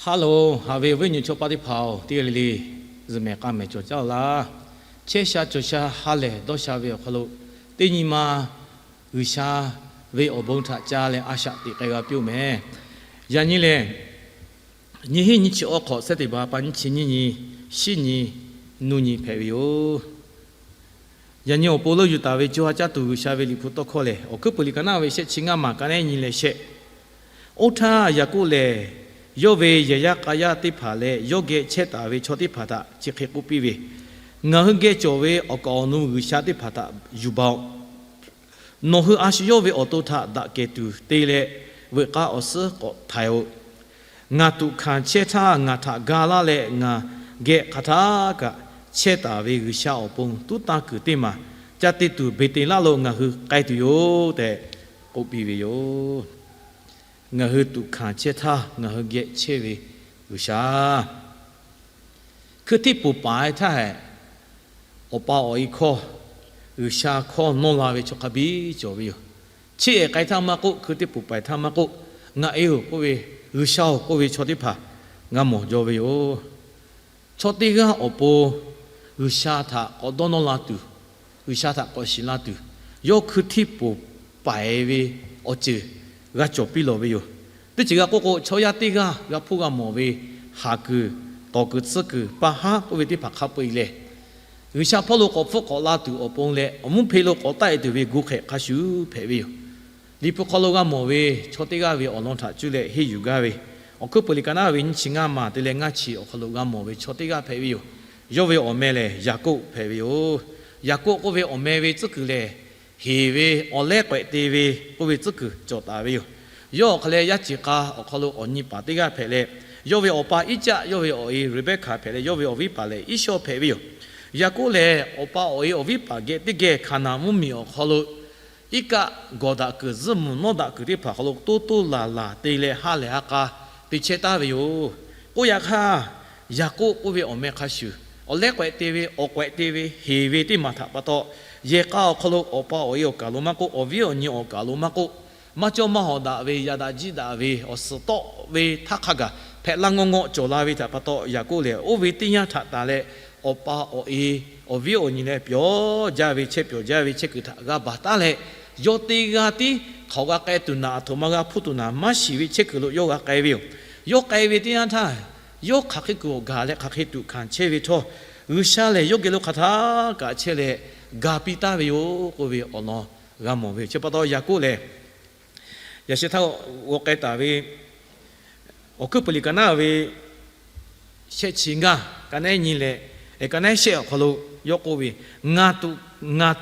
Hello, haꞈ ve awˬ viˉ awˬ nyi chaw paˆ teˇ hpaˍ-oˬ, teˇ g'aˇ le le zuhˬ mehˍ k'a mehˍ cawˬ caˇ-oˬ laˇ. Chehˇ sha cawˬ sha ha lehˬ dawˇ sha ve awˬ hk'aw lo, teˇ nyi ma G'uiˬ sha ve awˬ bon htaꞈ ca leh a shaꞈ teꞈ k'ai g'a piˇ-oˬ mehˍ. Yaꞈ nyi lehˬ, nyiˇ hinˉ nyiˇ chi awˬ hk'awꞈ sehˉ teˇ ba pa nyiˇ chi nyiˇ nyi, shiˉ nyi, nuˇ nyi hpehꞈ ve yoˬ. Yaꞈ nyi awˬ pon leuˆ yuˬ taˍ ve co ha caˇ tuˬ G'uiˬ sha ve Liꞈ hpu tawˇ hkawˇ lehˬ, Awˬ hkuiˉ peuˬ liꞈ ka naˉ ve shehˆ chi ngaˇ maˬ ka nehˉ nyi leh shehˆ. Oˇ htaˇ Yaˍkoˆ lehˬ, yawˇ ve yehˬ yaˇ k'a yaˇ teˇ hpaˍ leh yawˇ geh chehˇ taˍ ve chaw teˇ hpaˍ htaꞈ chi hk'e k'oˆ piˇ ve, Ngaˬ hui geh cawˬ ve awˬ kaˍ awˬ nu G'uiˬ sha teˇ hpaˍ htaꞈ yuˬ baˬ-oˬ. Nawˬ hui a shu yawˇ ve awˬ to htaꞈ daꞈ kehˬ tuˬ te leh, veuꞈ k'aˇ awˬ suhˉ k'awꞈ htaiˍ-oꞈ. Ngaˬ tuꞈ hkanˍ chehˇ htaˇ ngaˬ htaꞈ ga laˇ leh ngaˬ geh hk'aˬ htaˇ kaꞈ chehˇ taˍ ve G'uiˬ sha awˬ pon tuˉ tanˇ kuiˬ teˇ maˬ ca te tuˬ Beˍteˍlaˆ lo ngaˬ hui k'ai tuˬ yoˬ tehꞈ k'oˆ piˇ ve yoˬ. Ngaˬ hui tuꞈ hkanˍ chehˇ htaˇ ngaˬ hui geh chehˇ ve G'uiˬ sha hkui hteˇ poˬ paˍ-e htaˇ hehꞈ, awˬ pa awˬ e hkawˇ, G'uiˬ sha hkawˇ nawˇ la ve chaw hk'a biˇ cawˬ ve yoˬ. Cheˇ ehˍ k'ai htaˇ maˇ k'oˆ, hkui hteˇ poˬ paˍ-e htaˇ maˇ k'oˆ, ngaˬ e-oˬ k'oˆ ve, G'uiˬ sha-oˬ k'oˆ ve chaw teˇ hpaˍ g'a mawˬ jaw ve yoˬ. Chaw teˇ g'aˇ awˬ pon G'uiˬ sha htaꞈ k'awꞈ dawˇ nawˇ la tuˬ, G'uiˬ sha htaꞈ k'awꞈ shiˍ la tuˬ, yawˇ hkui hteˇ poˬ paˍ-e ve awˬ ceuˬ g'a cawˬ piˇ lawˬ ve yoˬ. Teˇ ceuˬ g'a k'oˆ k'o, chaw yaˇ teˇ g'aˇ g'a hpuˇ g'a mawˬ ve haˍ kuiˬ, tawˍ kuiˬ, tsuhˇ kuiˬ, pa haˉ k'oˆ ve teˇ hpaˍ hk'a peu-eˬ lehˬ, G'uiˬ sha hpawˇ lo k'awꞈ hpfuhˆ k'awꞈ la tuˬ awˬ pon leh awˬ mvuhˇ hpeˇ lo k'awꞈ taˆ-e tuˬ ve gu hk'ehꞈ hk'a shuˍ hpehꞈ ve yoˬ. Liꞈ hpu hk'aw lo g'a mawˬ ve chaw teˇ g'aˇ ve awˬ lawn htaꞈ cuˇ leh henˇ yuˬ gaˇ ve, Awˬ hkuiˉ peuˬ liꞈ ka naˉ ve nyiˇ chi ngaˇ maˬ te leh ngaˇ chi awˬ hk'aw lo g'a mawˬ ve chaw teˇ g'aˇ hpehꞈ ve yoˬ. Yawˇ ve awˬ meh lehˬ Yaˍkoˆ hpehꞈ ve yoˬ. Yaˍkoˆ k'oˆ ve awˬ meh ve tcuhˉ kuiˬ lehˬ, heˍ ve, awˬ lehˉ k'awehꞈ te ve k'oˆ ve tcuhˉ kuiˬ cawˬ taˍ ve yoˬ. Yawˇ awˬ hk'aˬ leh yaˇ ceˬ k'a awˬ hk'aw lo awˬ nyi paˍ teˇ g'aˇ hpehꞈ leh, yawˇ ve awˬ pa Iˉcaˆ, yawˇ ve awˬ e Reˍbeˆhkaˍ hpehꞈ leh, yawˇ ve awˬ viˉ paˍ lehˬ Iˉsawˇ hpehꞈ ve yoˬ. Yaˍkoˆ lehˬ, awˬ pa awˬ e awˬ viˉ paˍ geh teˇ geh Hkaˍnanˍ mvuhˇmiˬ awˬ hk'aw lo iˉ kaˆ gawˬ daꞈ kuiˬ, zuhˇ muˬ nawˉ daꞈ kuiˬ teˇ hpaˍ hk'aw lo toˇ toˇ laˬ laˬ te leh ha lehˬ ha k'a te chehˇ taˍ ve yoˬ. K'oˆ yaꞈ hk'aˇ, Yaˍkoˆ k'oˆ ve awˬ meh hk'a shuˍ, awˬ lehˉ k'awehꞈ te ve, awˬ k'awehꞈ te ve, heˍ ve teˇ maˬ htaꞈ pa taw, yehˬ k'a awˬ hk'aw lo awˬ pa awˬ e awˬ kaˍ lo maˇ k'oˆ, awˬ viˉ awˬ nyi awˬ kaˍ lo maˇ k'oˆ, maˇ cawˇ maˇ hawˍ daꞈ ve, yaꞈ daꞈ jiˇ daꞈ ve, awˬ suhˍ tawˆ ve htaˇ hk'a gaˬ hpehꞈ la ngawˇ ngawˆ cawˬ la ve htaꞈ pa taw, Yaˍkoˆ lehˬ oˇ ve teˇ yanˇ htaꞈ tanˬ leh, awˬ pa awˬ e, awˬ viˉ awˬ nyi leh pyawˬ jaˇ ve chehˇ, pyawˬ jaˇ ve chehˇ kuiˬ htaꞈ g'a baˬ taˉ leh, yawˇ teˇ g'aˇ tiˉ hk'aoꞈ g'a k'ai tuˬ naˍ, aˬ htoꞈ ma g'a hpuˇ tuˬ naˍ maˇ shiˍ ve chehˇ kuiˬ lo yawˇ g'a k'ai ve yoˬ. Yawˇ k'ai ve teˇ yanˇ htaˇ, yawˇ hk'aˬ hk'e kuiˬ awˬ gaˬ leh hk'aˬ hk'e tuꞈ hkanˍ chehˇ ve htawˇ, G'uiˬ sha lehˬ yawˇ geh lo hk'aˬ htaˇ kaꞈ chehˇ leh ga piˇ taˍ ve yoˬ k'oˆ ve awˬ lawn g'a mawˬ ve yoˬ. Chi pa taw Yaˍkoˆ lehˬ, yaꞈ sheh htaˇ g'aw k'ai taˍ ve Awˬ hkuiˉ peuˬ liꞈ ka naˉ ve shehˆ chi ngaˇ, ka nehˉ nyi leh ka nehˉ shehˆ awˬ hk'aw lo yawˇ k'oˆ ve, Ngaˬ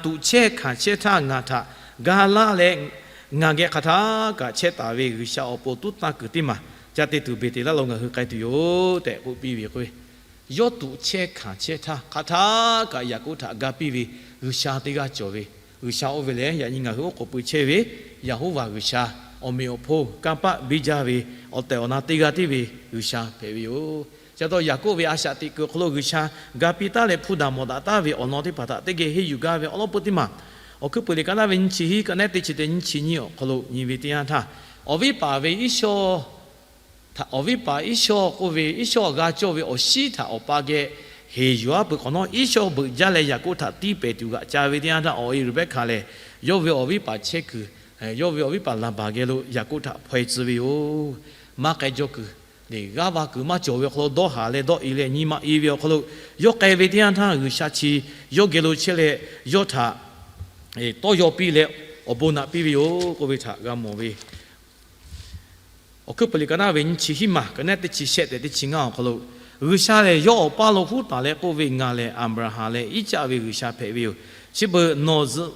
tuꞈ chehˇ hkanˍ chehˇ htaˇ ngaˬ htaꞈ ga laˇ leh ngaˬ geh hk'aˬ htaˇ kaꞈ chehˇ taˍ ve G'uiˬ sha awˬ pon tuˉ tanˇ kuiˬ teˇ maˬ ca te tuˬ Beˍteˍlaˆ lo ngaˬ hui k'ai tuˬ yoˬ tehꞈ k'oˆ piˇ ve k'o, yawˇ tuꞈ chehˇ hkanˍ chehˇ htaˇ hk'aˬ htaˇ kaꞈ Yaˍkoˆ htaꞈ ga piˇ ve G'uiˬ sha teˇ g'aˇ cawˬ ve, G'uiˬ sha oˇ ve lehˬ yaꞈ nyi ngaˬ hui oˉ k'oˍ pui chehˇ ve Yaˍhoˉvaˬ G'uiˬ sha, awˬ meꞈ awˬ hponˇ kanˇ paˆ biˇ jaˇ ve awˬ tehˬ awˬ na teˇ g'aˇ tiˉ ve G'uiˬ sha hpehꞈ ve yoˬ. Chi pa taw Yaˍkoˆ ve a shaꞈ teꞈ kuiˬ awˬ hk'aw lo G'uiˬ sha ga piˇ taˍ leh hpu daꞈ mawˬ daꞈ taˍ ve awˬ lawn teˇ hpaˍ htaꞈ teˇ geh henˇ yuˬ gaˇ ve awˬ lawn peuˬ teˇ maˬ, Awˬ hkuiˉ peuˬ liꞈ ka naˉ ve nyiˇ chi hiˉ, ka nehˉ teˇ chi teꞈ nyiˇ chi nyiˇ awˬ hk'aw lo nyi ve teˇ yanˇ htaˇ, awˬ viˉ paˍ ve Iˉsawˇ htaꞈ, awˬ viˉ paˍ Iˉsawˇ k'oˆ ve Iˉsawˇ g'a cawˇ ve awˬ shinˉ htaꞈ awˬ pa geh heˍ yuˬ-a peuˬ hk'awꞈ nawˉ, Iˉsawˇ beuꞈ jaˇ leh Yaˍkoˆ htaꞈ tiˇ pehˍ tuˬ g'aꞈ ca ve teˇ yanˇ htaˇ, awˬ e Reˍbeˆhkaˍ lehˬ yawˇ ve awˬ viˉ paˍ chehˇ kuiˬ, yawˇ ve awˬ viˉ paˍ Laˍbaˍ geh lo Yaˍkoˆ htaꞈ hpaw-e tcuh ve yoˬ. Maˇ k'ai jaw kuiˬ lehˬ, g'aˇ va kuiˬ maˇ cawˬ ve awˬ hk'aw lo dawˇ haˍ leh dawˇ e leh nyi ma e ve awˬ hk'aw lo yawˇ k'ai ve teˇ yanˇ htaˇ, G'uiˬ sha chi yawˇ geh lo chehˇ leh yawˇ htaꞈ tawˇ yaw piˇ leh awˬ bon naꞈ piˇ ve yoˬ k'oˆ ve htaꞈ g'a mawˬ ve Awˬ hkuiˉ peuˬ liꞈ ka naˉ ve nyiˇ chi hiˉ maˬ, ka nehˉ teˇ chi shehˆ tehꞈ teˇ chi ngaˇ awˬ hk'aw lo, G'uiˬ sha lehˬ yawˇ awˬ paˇ lo huˉ taˍ leh k'oˆ ve, Ngaˬ lehˬ Aˍbraˍhanˍ leh Iˉcaˆ ve G'uiˬ sha hpehꞈ ve yoˬ. Chi beuꞈ nawˬ zuhꞈ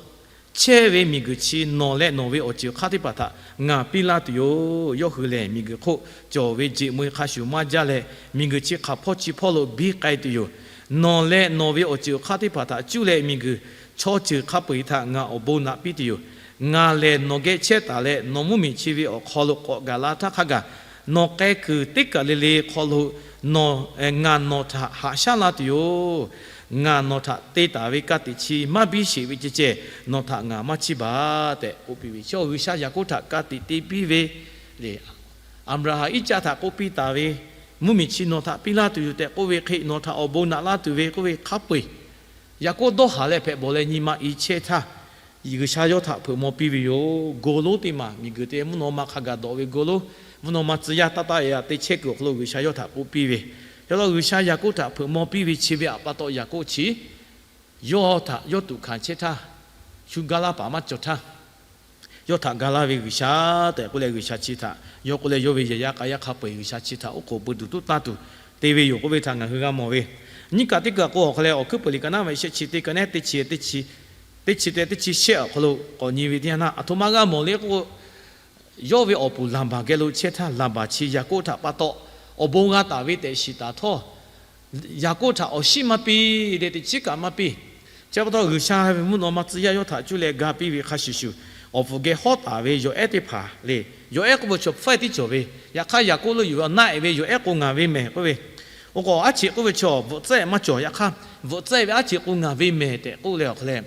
chehˇ ve miˬ guiˬ chi nawˬ leh nawˬ ve awˬ ceuˬ awˬ hk'aˇ teˇ hpaˍ htaꞈ ngaˬ piˇ laˇ tuˬ yoˬ. Yawˇ hui lehˬ miˬ guiˬ hk'oˆ cawˬ ve jeꞈ meu-e hk'a shuˍ maˇ jaˇ leh, miˬ guiˬ chi hk'aˬ hpawˇ chi hpawˇ lo biˇ k'ai tuˬ yoˬ. Nawˬ leh nawˬ ve awˬ ceuˬ awˬ hk'aˇ teˇ hpaˍ htaꞈ cuˇ leh miˬ guiˬ chaw ceuˬ hk'a peu-eˬ htaꞈ ngaˬ awˬ bon naꞈ piˇ tuˬ yoˬ. Ngaˬ lehˬ nawˬ geh chehˇ taˍ leh nawˬ mvuhˇmiˬ chi ve awˬ hk'aw lo k'awꞈ gaˬ la htaˇ hk'a gaˬ, nawˬ k'ai kuiˬ teˇ kaˬ le le hk'aw lo ngaˬ nawˬ htaꞈ haꞈ shaˉ la tuˬ yoˬ. Ngaˬ nawˬ htaꞈ te taˍ ve ka tiꞈ chi maˇ biˇ sheˍ ve ceh ceh, nawˬ htaꞈ ngaˬ maˇ chiˇ baˬ tehꞈ k'oˆ piˇ ve. Chi G'uiˬ sha Yaˍkoˆ htaꞈ ka tiꞈ te piˇ ve le, Aˍbraˍhanˍ Iˉcaˆ htaꞈ k'oˆ piˇ taˍ ve Mvuhˇmiˬ chi nawˬ htaꞈ piˇ laˇ tuˬ yoˬ tehꞈ k'oˆ ve hk'e, nawˬ htaꞈ awˬ bon naꞈ laˇ tuˬ ve k'oˆ ve hk'a peu-eˬ, Yaˍkoˆ dawˇ haˍ leh hpehꞈ bawˬ leh nyi ma i chehˇ htaˇ, G'uiˬsha yawˇ htaꞈ hpeuꞈ maw piˇ ve yoˬ. Go lonˉ teˇ maˬ, miˬguiˬ te mvuhˇ naw ma hk'a gaˬ dawꞈ ve go lonˉ, mvuhˇ naw ma tcuh yaˇ taˇ taˇ e a te chehˇ kuiˬ awˬ hk'aw lo G'uiˬsha yawˇ htaꞈ k'oˆ piˇ ve, yawˇ law G'uiˬsha Yaˍkoˆ htaꞈ hpeuꞈ maw piˇ ve chi ve aꞈ pa taw Yaˍkoˆ chi yawˇ htaꞈ yawˇ tuꞈ hkanˍ chehˇ htaˇ, shu gaˇ laˇ paˍ maˇ cawˬ htaˇ, yawˇ htaꞈ ga laˇ ve G'uiˬsha tehꞈ k'oˆ leh, G'uiˬsha chi htaꞈ yawˇ k'oˆ leh, yawˇ ve yehˬ yaˇ k'a yaˇ hk'a peu-eˬ G'uiˬsha chi htaꞈ oˉ k'oˍ pui tuˬ tuˉ tanˇ tuˬ te ve yoˬ k'oˆ ve htaꞈ ngaˬ hui g'a mawˬ ve. Nyiˇ kaꞈ teˇ kaꞈ k'o awˬ hk'aw leh, Awˬ hkuiˉ peuˬ liꞈ ka naˉ ve shehˆ chi teˇ ka nehˉ teˇ chi, teˇ chi te chi te teˇ chi shehˆ awˬ hk'aw lo k'awꞈ nyi ve teˇ yanˇ htaˇ, aˬ htoꞈ ma g'a mawˬ le k'o, yawˇ ve awˬ puˍ Laˍbaˍ geh lo chehˇ htaˇ, Laˍbaˍ chi Yaˍkoˆ htaꞈ pa taw awˬ bon g'a taˍ ve tehꞈ shiˍ taˍ htawˇ, Yaˍkoˆ htaꞈ awˬ shiˉ maˇ piˇ leh teꞈ chiˉ kaꞈ maˇ piˇ. Chi pa taw G'uiˬsha ve mvuhˇ naw ma tcuh yaˇ yawˇ htaꞈ cuˇ leh ga piˇ ve hk'a shuˍ shuˍ, awˬ puˍ geh hawˉ taˍ ve yawˬ ehˉ teˇ hpaˍ le, yawˬ ehˉ k'oˆ ve chaw hpfuhˇ tiˉ cawˬ ve, yaꞈ hk'aˇ Yaˍkoˆ lo yuˬ naˆ-e ve yawˬ ehˉ k'o ngaˬ ve mehˬ k'oˆ ve, oˇ k'o aˉ cheꞈ k'oˆ ve chaw bvuhꞈ tcuhˉ-e maˇ cawˬ. Yaꞈ hk'aˇ bvuhꞈ tcuhˉ-e ve aˉ cheꞈ k'o ngaˬ ve mehˬ tehꞈ k'oˆ leh awˬ hk'aw leh,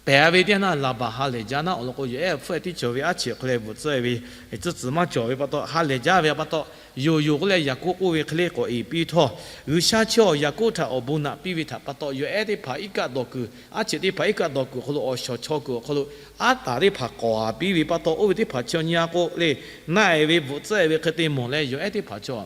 pehˬ ve teˇ yanˇ htaˇ Laˍbaˍ ha lehˬ jaˇ naˉ awˬ lawn k'o, yawˬ ehˉ hpfuhˇ tiˉ cawˬ ve aˉ cheꞈ hk'aw leh bvuhꞈ tcuhˉ-e ve, tcuhˉ tcuhˍ maˇ cawˬ ve pa taw ha lehˬ jaˇ ve pa taw, yoˬ yoˬ k'oˆ leh Yaˍkoˆ k'oˆ ve hk'e le k'awꞈ e piˇ htawˇ, G'uiˬsha chi awˬ Yaˍkoˆ htaꞈ awˬ bon naꞈ piˇ ve htaꞈ pa taw yawˬ ehˉ teˇ hpaˍ iˉ kaˆ dawˬ kuiˬ, aˉ cheꞈ teˇ hpaˍ iˉ kaˆ dawˬ kuiˬ awˬ hk'aw lo awˬ shawˍ chaw kuiˬ awˬ hk'aw lo aˉ taˍ teˇ hpaˍ k'awˍ-a piˇ ve pa taw, oˇ ve teˇ hpaˍ chi nyi-a k'o le, naˆ-e ve bvuhꞈ tcuhˉ-e ve hk'e te mawˬ leh yawˬ ehˉ teˇ hpaˍ chaw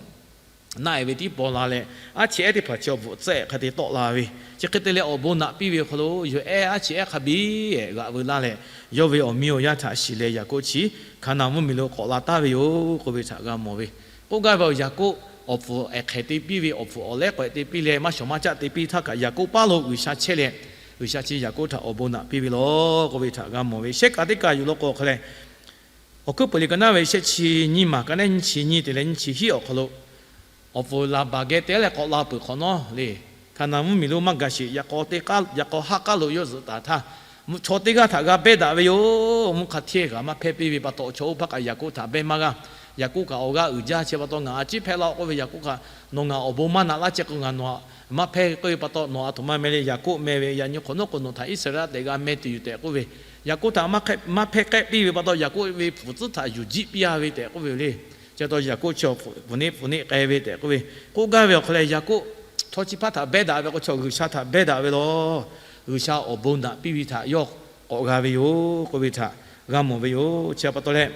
naˆ-e ve tiˉ paw la leh, aˉ cheꞈ ehˉ teˇ hpaˍ chi awˬ bvuhꞈ tcuhˉ-e hk'e te tawˆ la ve, chi hk'e te leh awˬ bon naꞈ piˇ ve awˬ hk'aw lo yawˬ ehˉ aˉ cheꞈ ehˉ hk'a biˇ-e g'aꞈ veu laˇ leh, yawˇ ve awˬ miˇ awˬ yaˇ htaꞈ shiˍ leh Yaˍkoˆ chi Hkaˍnanˍ mvuhˇmiˬ lo k'awꞈ la taˍ ve yoˬ k'oˆ ve htaꞈ g'a mawˬ ve. K'oˆ gaˇ ve awˬ Yaˍkoˆ awˬ pfuhˍ ehˍ hk'ehˍ te piˇ ve, awˬ pfuhˍ awˬ lehˉ k'awehꞈ te piˇ leh maˇ shawˍ maˇ caˆ te piˇ htaˇ kaꞈ Yaˍkoˆ paˇ lo G'uiˬsha chehˇ leh, G'uiˬsha chi Yaˍkoˆ htaꞈ awˬ bon naꞈ piˇ ve law k'oˆ ve htaꞈ g'a mawˬ ve. Shehˆ kaꞈ teˇ kaꞈ yuˬ law k'o awˬ hk'aw leh, Awˬ hkuiˉ peuˬ liꞈ ka naˉ ve shehˆ chi nyiˇ maˬ ka nehˉ nyiˇ chi nyiˇ te leh nyiˇ chi hiˉ awˬ hk'aw lo, awˬ pfuhˍ Laˍbaˍ geh te leh k'awꞈ la peuˬ hk'awꞈ nawˉ le, Hkaˍnanˍ mvuhˇmiˬ lo maˇ gaˬ sheˍ. Yaꞈ k'aw teˇ k'aˉ, yaꞈ k'aw haˆ k'aˉ lo yawˇ zuhꞈ taˍ htaˇ, chaw teˇ g'aˇ htaꞈ g'a behˇ daꞈ ve yoˬ. Mvuhˇ hk'a hteˇ g'aꞈ maˇ hpehˇ piˇ ve pa taw, chaw oˇ hpaˇ kaꞈ Yaˍkoˆ htaꞈ behˇ maˇ g'a. Yaˍkoˆ kaꞈ awˬ g'aˇ uiˍ jaˇ. Chi pa taw ngaˬ a ciˉ hpehꞈ la k'oˆ ve, Yaˍkoˆ kaꞈ nawˬ ngaˬ awˬ bon maˇ naꞈ laˇ chehˇ k'o ngaˬ nawˬ maˇ hpehˇ k'oˆ ve pa taw, nawˬ aˬ htoꞈ ma meh le, Yaˍkoˆ meh ve, yaꞈ nyi hk'awꞈ nawˉ k'o nawˬ htaꞈ Iˉsaˍreˍlaˆ tehꞈ g'a meh tuˬ yoˬ tehꞈ k'oˆ ve, Yaˍkoˆ htaꞈ maˇ hpehˇ k'ehˆ piˇ ve pa taw, Yaˍkoˆ ve hpfuhˍ tcuhˉ htaꞈ yuˬ jiˆ piˇ-a ve tehꞈ k'oˆ ve le. Chi pa taw Yaˍkoˆ chi awˬ pfuhˍ neˆ pfuhˍ neˆ k'ai ve tehꞈ k'oˆ ve, k'oˆ gaˇ ve awˬ hk'aw leh Yaˍkoˆ chaw chi hpaˇ htaꞈ behˇ daꞈ ve k'o, chaw G'uiˬsha htaꞈ behˇ daꞈ ve law. G'uiˬsha awˬ bon naꞈ piˇ ve htaꞈ yawˇ k'awꞈ g'a ve yoˬ k'oˆ ve htaꞈ g'a mawˬ ve yoˬ. Chi pa taw leh,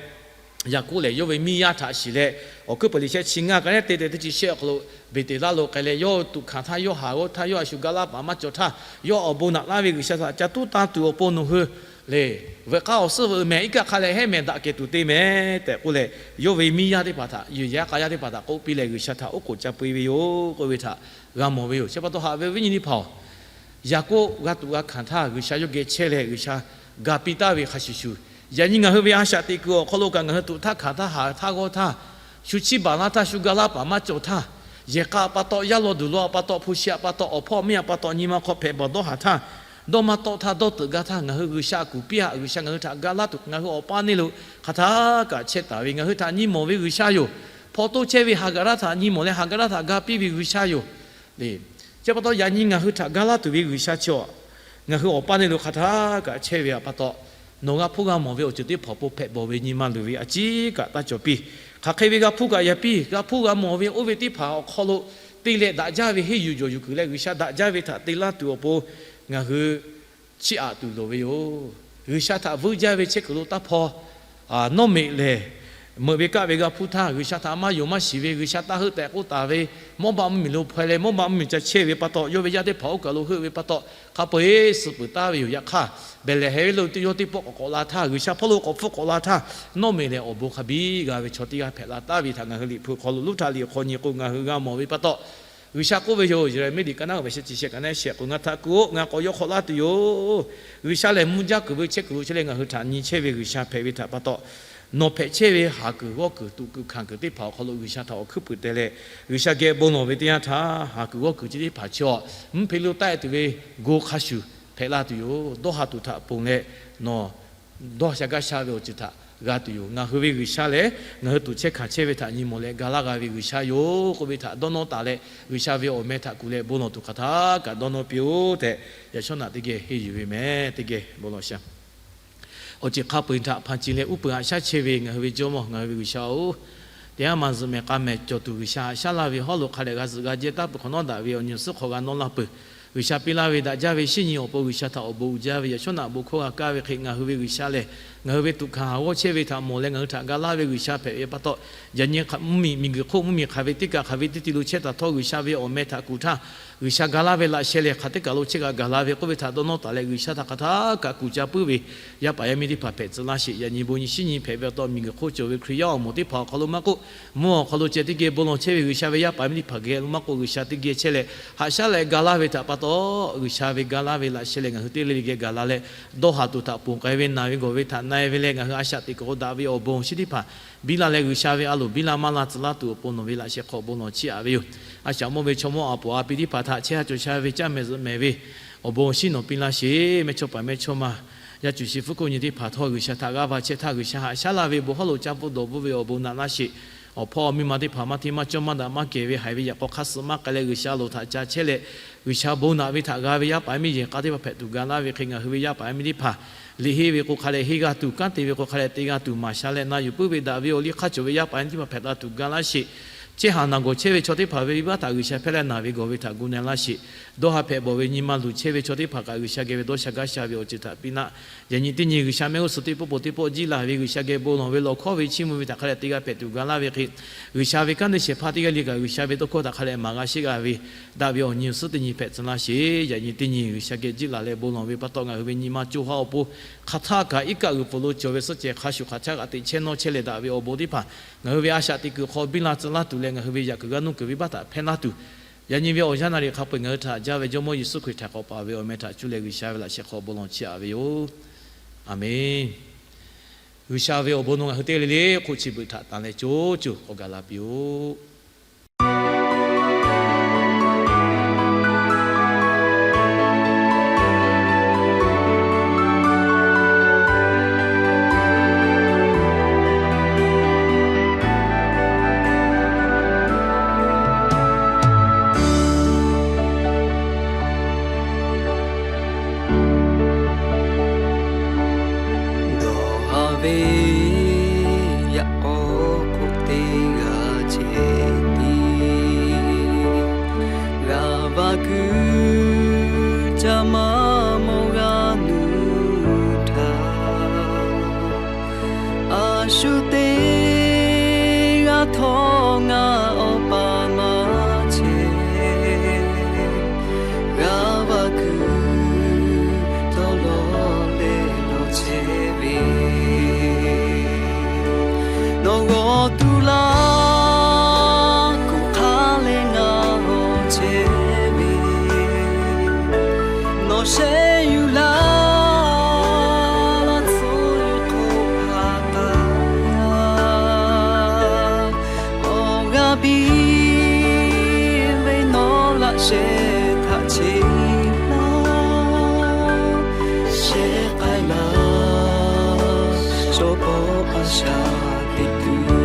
Yaˍkoˆ lehˬ yawˇ ve miˇ yaˇ htaꞈ shiˍ leh, Awˬ hkuiˉ peuˬ liꞈ shehˆ chi ngaˇ ka nehˉ te te teˇ chi shehˆ awˬ hk'aw lo Beˍteˍlaˆ lo k'ai leh, yawˇ tuꞈ hkanˍ htaˇ, yawˇ haˍ g'awˇ htaˇ, yawˇ a shu ga laˇ paˍ maˇ cawˬ htaˇ, yawˇ awˬ bon naꞈ laˇ ve G'uiˬsha htaꞈ ca tuˉ tanˇ tuˬ awˬ pon nawˬ hui le, veuꞈ k'aˉ awˬ suhˉ veuꞈ mehˍ, iˉ kaˆ hk'a leh hehˉ mehˍ daꞈ kehˬ tuˬ te mehˍ tehꞈ k'oˆ leh, yawˇ ve miˇ yaˇ teˇ hpaˍ htaꞈ, yawˬ yaˇ k'a yaˇ teˇ hpaˍ htaꞈ k'oˆ piˇ leh G'uiˬsha htaꞈ oˉ k'oˍ ca peu-e ve yoˬ k'oˆ ve htaꞈ g'a mawˬ ve yoˬ. Chi pa taw haꞈ ve viˉ nyi teˇ hpaˍ-oˬ, Yaˍkoˆ g'a tuꞈ g'a hkanˍ htaˇ G'uiˬsha yawˇ geh chehˇ leh G'uiˬsha ga piˇ taˍ ve hk'a shuˍ shuˍ, yaꞈ nyi ngaˬ hui ve a shaꞈ teꞈ kuiˬ awˬ hk'aw lo kaꞈ ngaˬ hui tuꞈ htaˇ hkanˍ htaˇ haˍ htaˇ g'awˇ htaˇ, shu chiˇ baˬ laˇ htaˇ, shu ga laˇ paˍ maˇ cawˬ htaˇ, yehˬ k'a pa taw, yaˇ law duˬ law pa taw, hpu shi pa taw, awˬ hpawˇ miˇ pa taw, nyi ma hk'aw hpehꞈ bawˬ dawˇ haˍ htaˇ, dawˇ maˇ tawˆ htaˇ, dawˇ teuꞈ gaˇ htaˇ, ngaˬ hui G'uiˬsha kuˬ piˇ-a. G'uiˬsha ngaˬ hui htaꞈ ga laˇ tuˬ ngaˬ hui awˬ paˇ neˇ lo hk'aˬ htaˇ kaꞈ chehˇ taˍ ve, ngaˬ hui htaꞈ nyi mawˬ ve G'uiˬsha yoˬ. Hpaw toˇ chehˇ ve haˍ gaˬ laˇ htaꞈ nyi mawˬ leh haˍ gaˬ laˇ htaꞈ ga piˇ ve G'uiˬsha yoˬ le. Chi pa taw yaꞈ nyi ngaˬ hui htaꞈ ga laˇ tuˬ ve G'uiˬsha chi-a, ngaˬ hui awˬ paˇ neˇ lo hk'aˬ htaˇ kaꞈ chehˇ ve pa taw, nawˬ g'a hpuˇ g'a mawˬ ve awˬ ceuˬ teˇ hpaˍ awˬ pon hpehꞈ bawˬ ve nyi ma luˬ ve a ciˉ kaꞈ taˇ cawˬ piˇ. Hk'aˬ hk'e ve g'a hpuˇ kaꞈ yaꞈ piˇ. G'a hpuˇ g'a mawˬ ve oˇ ve teˇ hpaˍ awˬ hk'aw lo te leh daꞈ jaˇ ve henˇ yuˬ jawˬ yuˬ kuiˬ leh G'uiˬsha daꞈ jaˇ ve htaꞈ te laˇ tuˬ awˬ pon ngaˬ hui chiˇ aꞈ tuˬ loˍ ve yoˬ. G'uiˬsha htaꞈ vuiˇ jaˇ ve chehˇ kuiˬ lo taˇ hpaw nawˉ meꞈ lehˬ, meuꞈ ve kaˆ ve g'a hpuˇ htaˇ, G'uiˬsha htaꞈ maˇ yonˍ maˇ shiˍ ve, G'uiˬsha taˇ heuˆ tehꞈ k'oˆ taˍ ve, Mawˇbaˆ mvuhˇmiˬ lo hpaw-e leh Mawˇbaˆ mvuhˇmiˬ ca chehˇ ve pa taw, yawˇ ve yaˇ teˇ hpaˍ oˇ kaˬ lo heuˆ ve pa taw, hk'a peu-eˬ suh peuˬ taˍ ve yoˬ. Yaꞈ hk'aˇ, Behˍlehˍhehnˍ lo yawˇ teˇ pawˆ k'awꞈ k'awꞈ la htaˇ, G'uiˬsha hpawˇ lo k'awꞈ hpfuhˆ k'awꞈ la htaˇ, nawˉ meꞈ lehˬ awˬ bon hk'a biˇ g'a ve chaw teˇ g'aˇ hpehꞈ la taˍ ve htaꞈ ngaˬ hui Liꞈ hpu hk'aw lo, Luˇ htaꞈ liꞈ hk'aw nyi k'o ngaˬ hui g'a mawˬ ve pa taw, G'uiˬsha k'oˆ ve yoˬ. Yeˍraˍmiˆ liꞈ ka naˉ uiˍ ve shehˆ chi shehˆ ka naˉ shehˆ k'o, Ngaˬ htaꞈ kuˬ-oˆ. Ngaˬ k'awꞈ yaw hk'awꞈ laˇ tuˬ yoˬ. G'uiˬsha lehˬ mvuhˇ jaˇ kuiˬ ve chehˇ kuiˬ lo chehˇ leh ngaˬ hui htaꞈ nyi chehˇ ve G'uiˬsha hpehꞈ ve htaꞈ pa taw, nawˬ hpehꞈ chehˇ ve haˍ kuiˬ g'awˇ kuiˬ tuꞈ kuiˬ hkanˍ kuiˬ teˇ hpaˍ awˬ hk'aw lo G'uiˬsha htaꞈ awˬ hkuiˉ puiˍ te leh, G'uiˬsha geh bon lawˬ ve teˇ yanˇ htaˇ, haˍ kuiˬ g'awˇ kuiˬ chi teˇ hpaˍ chi-a, mvuhˇ hpe lo taˆ-e tuˬ ve go hk'a shuˍ hpehꞈ la tuˬ yoˬ. Dawˇ ha tuˬ htaꞈ ponˬ leh, nawˬ dawˇ sha gaˇ sha ve awˬ ceuˬ htaꞈ g'a tuˬ yoˬ. Ngaˬ hui ve G'uiˬsha lehˬ, ngaˬ hui tuꞈ chehˇ hkanˍ chehˇ ve htaꞈ nyi mawˬ leh ga laˇ g'a ve G'uiˬsha yoˬ k'oˆ ve htaꞈ dawˇ nawˇ taˍ leh, G'uiˬsha ve awˬ meh htaꞈ kuˬ leh bon lawˬ tuˬ hk'aˬ htaˇ kaꞈ dawˇ nawˇ piˇ-oˆ tehꞈ, yaꞈ shawˉ naꞈ teˇ geh henˇ yuˬ ve meh. Teˇ geh bon lawˬ shaˍ. Awˬ ceuˬ hk'a peu-eˬ htaꞈ hpanˍ ci leh uˉ peunˍ haꞈ shaˉ chehˇ ve ngaˬ hui ve Jawˇmawˇ, ngaˬ hui ve G'uiˬsha-oˬ, Teˇ g'aˇ maˬ zuhꞈ mehˍ k'a mehˍ cawˬ tuˬ G'uiˬsha haꞈ shaˉ laˇ ve hawˉ lo hk'a dehꞈ g'a zuhꞈ g'a jehˇ taˇ peuˬ hk'awꞈ nawˉ daꞈ ve awˬ nyi awˬ suhˉ hk'aw g'a nawˇ laˇ peuˬ. G'uiˬsha piˇ laˇ ve daꞈ jaˇ ve shinˉ nyi awˬ pon G'uiˬsha htaꞈ awˬ bon uiˍ jaˇ ve yaꞈ shawˉ naꞈ bon hkawˇ g'a kaˇ ve hk'e ngaˬ hui ve G'uiˬsha lehˬ, ngaˬ hui ve tuꞈ hkanˍ haˍ g'awˇ chehˇ ve htaꞈ mawˬ leh ngaˬ hui htaꞈ ga laˇ ve G'uiˬsha hpehꞈ ve pa taw, yaꞈ nyi mvuhˇmiˬ miˬguiˬ hk'oˆ mvuhˇmiˬ hk'aˬ ve teˇ kaꞈ hk'aˬ ve teˇ ti lo chehˇ taˍ htawˇ G'uiˬsha ve awˬ meh htaꞈ kuˬ htaˇ, G'uiˬsha ga laˇ ve laꞈ sheh lehˬ hk'aˬ teˇ kaꞈ lo chehˇ kaꞈ gaˬ la ve k'oˆ ve htaꞈ dawˇ nawˇ taˍ leh G'uiˬsha htaꞈ hk'aˬ htaˇ kaꞈ kuˬ ca puiˉ ve yaˇ paˍ yaˇ miˇ teˇ hpaˍ hpehꞈ tcuh laˇ sheˍ. Yaꞈ nyi bon nyi shinˉ nyi hpehꞈ ve awˬ taw miˬguiˬ hk'oˆ cawˬ ve Hkriꞈ yaˇ awˬ moˍ teˇ hpaˍ awˬ hk'aw lo maˇ k'oˆ, mvuhˇ awˬ hk'aw lo ceh teˇ geh bon lawˬ chehˇ ve G'uiˬsha ve yaˇ paˍ yaˇ miˇ teˇ hpaˍ geh lo maˇ k'oˆ, G'uiˬsha teˇ geh chehˇ leh haꞈ shaˉ leh ga laˇ ve htaꞈ pa taw, G'uiˬsha ve ga laˇ ve laꞈ sheh lehˬ ngaˬ hui teˇ g'aˇ le le geh gaˬ la leh, dawˇ haˍ tuˬ htaꞈ ponˬ k'ai ve naˬ ve gawˬ ve htaꞈ na-e ve leh ngaˬ hui a shaꞈ teꞈ kuiˬ k'o daꞈ ve awˬ bon awˬ shinˉ teˇ hpaˍ biˇ la leh G'uiˬsha ve a loˍ biˇ la maˇ la tcuh laˇ tuˬ awˬ pon nawˬ ve laꞈ sheh hk'aw bon lawˬ chiˇ aꞈ ve yoˬ. A shaꞈ mawˇ ve chaw mawˇ a poˍ a pi teˇ hpaˍ htaꞈ chehˇ ha cawˬ sha ve caˇ mehˍ zuhꞈ mehˍ ve awˬ bon awˬ shinˉ nawˬ piˇ laˇ sheˍ. Mehˇchawˇpaˍ mehˇchawˇma yaˇ cuˬ shi fuˉ hkuˆ nyi teˇ hpaˍ htawˇ G'uiˬsha htaꞈ g'aˇ va chehˇ htaˇ G'uiˬsha haꞈ shaˉ laˇ ve bon hawˉ lo caˇ pfuhˇ dawˬ pfuhˇ ve awˬ bon naꞈ laˇ sheˍ. Awˬ hpawˇ awˬ miˇ ma teˇ hpaˍ maˇ hteˇ maˇ cawˇ maˇ daꞈ maˇ kehˬ ve haiˬ ve yaꞈ k'aw hk'aˇ suh maˇ k'ai leh G'uiˬsha loˍ htaꞈ ca chehˇ leh, G'uiˬsha bon naꞈ ve htaꞈ g'a ve yaˇ paˍ yaˇ miˇ yehˬ k'a teˇ hpaˍ hpehꞈ tuˬ ga laˇ ve hk'e ngaˬ hui ve yaˇ paˍ yaˇ miˇ teˇ hpaˍ liꞈ henˇ ve k'o hk'a dehꞈ henˇ g'a tuˬ, kanˉ te ve k'o hk'a dehꞈ te g'a tuˬ, maˍ sha leh na yuˬ puiˉ ve daꞈ ve awˬ liˇ hk'aˇ cawˬ ve yaˇ paˍ yaˇ miˇ teˇ hpaˍ hpehꞈ la tuˬ ga laˇ sheˍ. Chehˇ haˍ naˬ gawˬ chehˇ ve chaw teˇ hpaˍ ve venˇbaˆ htaꞈ G'uiˬsha hpehˇ leh naˬ ve gawˬ ve htaꞈ gu na laˇ sheˍ. Dawˇ ha hpehꞈ bawˬ ve nyi ma luˬ chehˇ ve chaw teˇ hpaˍ kaꞈ G'uiˬsha geh ve dawˇ sha gaˇ sha ve awˬ ceuˬ htaꞈ piˇ naˆ. Yaꞈ nyi teˇ nyi G'uiˬsha mehˆ g'uˇ suhˍ teˇ pawˆ pon teˇ pawˆ jiˇ laˬ ve G'uiˬsha geh bon lawˬ ve lawˬ hkawˇ ve chiˇ mvuh ve htaꞈ hk'a dehꞈ te g'a hpehꞈ tuˬ ga laˇ ve hk'e, G'uiˬsha ve kanˉ te shehˍ hpaˇ teˇ g'aˇ le kaꞈ G'uiˬsha ve tawˇ hkawˇ htaꞈ hk'a dehꞈ maˍ g'a sheˆ g'a ve daꞈ ve awˬ nyi awˬ suhˉ teˇ nyi hpehꞈ tcuh laˇ sheˍ. Yaꞈ nyi teˇ nyi G'uiˬsha geh jiˇ laˬ leh bon lawˬ ve pa taw ngaˬ hui ve nyi ma co ha awˬ pon hk'aˬ htaˇ kaꞈ iˉ kaˆ g'uiˬ pfuhˍ lo cawˬ ve suhˉ cehˬ hk'a shuˍ hk'aˬ htaˇ kaꞈ teꞈ chehˇ nawˇ chehˇ leh daꞈ ve awˬ bon teˇ hpaˍ ngaˬ hui ve a shaꞈ teꞈ kuiˬ hk'aw biˇ la tcuh laˇ tuˬ leh ngaˬ hui ve yaꞈ kuiˬ g'aˇ nuˇ kuiˬ venˇbaˆ htaꞈ hpehˇ laˇ tuˬ, yaꞈ nyi ve awˬ yanˇ naˍ riˍ hk'a peu-eˬ ngaˬ hui htaꞈ jaˇ ve Jawˇmawˇ Yeˍsuˆ Hkriꞈ htaꞈ k'awꞈ paˍ ve awˬ meh htaꞈ cuˇ leh G'uiˬsha ve laꞈ sheh hk'aw bon lawˬ chiˇ aꞈ ve yoˬ. Aˬmenˍ. G'uiˬsha ve awˬ bon nawˬ ngaˬ hui teˇ g'aˇ le le hk'oˆ chi beuꞈ htaꞈ tanˍ leh co co k'awꞈ gaˬ la piˇ-oˆ. Dawˇ haˍ ve yaꞈ k'aw hk'oˆ teˇ g'aˇ ceh tiˉ g'a va kuiˬ ca maˇ mawˬ g'a nuˇ htaˇ, a shu teˇ g'aˇ htawˇ ngaˬ awˬ pa maˇ chehˇ, g'a va kuiˬ dawˇ lawˬ leh lawˬ chehˇ ve, nawˬ g'awˬ tuˬ laˇ k'oˆ hk'a leh ngaˬ g'awˬ chehˇ ve, nawˬ shehˇ yuˬ laˇ laˇ tcuh yuˬ k'oˆ hk'a taˇ, awˬ g'aˇ piˇ ve nawˬ laꞈ sheh htaꞈ cheˇ laˇ, shehˇ k'ai laˇ, chaw paw a shaꞈ teꞈ tuˬ.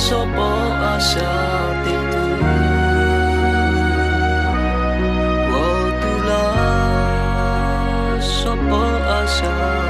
shawˉ pawˆ a shaꞈ teꞈ tuˬ, g'awˬ tuˬ laˇ shawˉ pawˆ a shaꞈ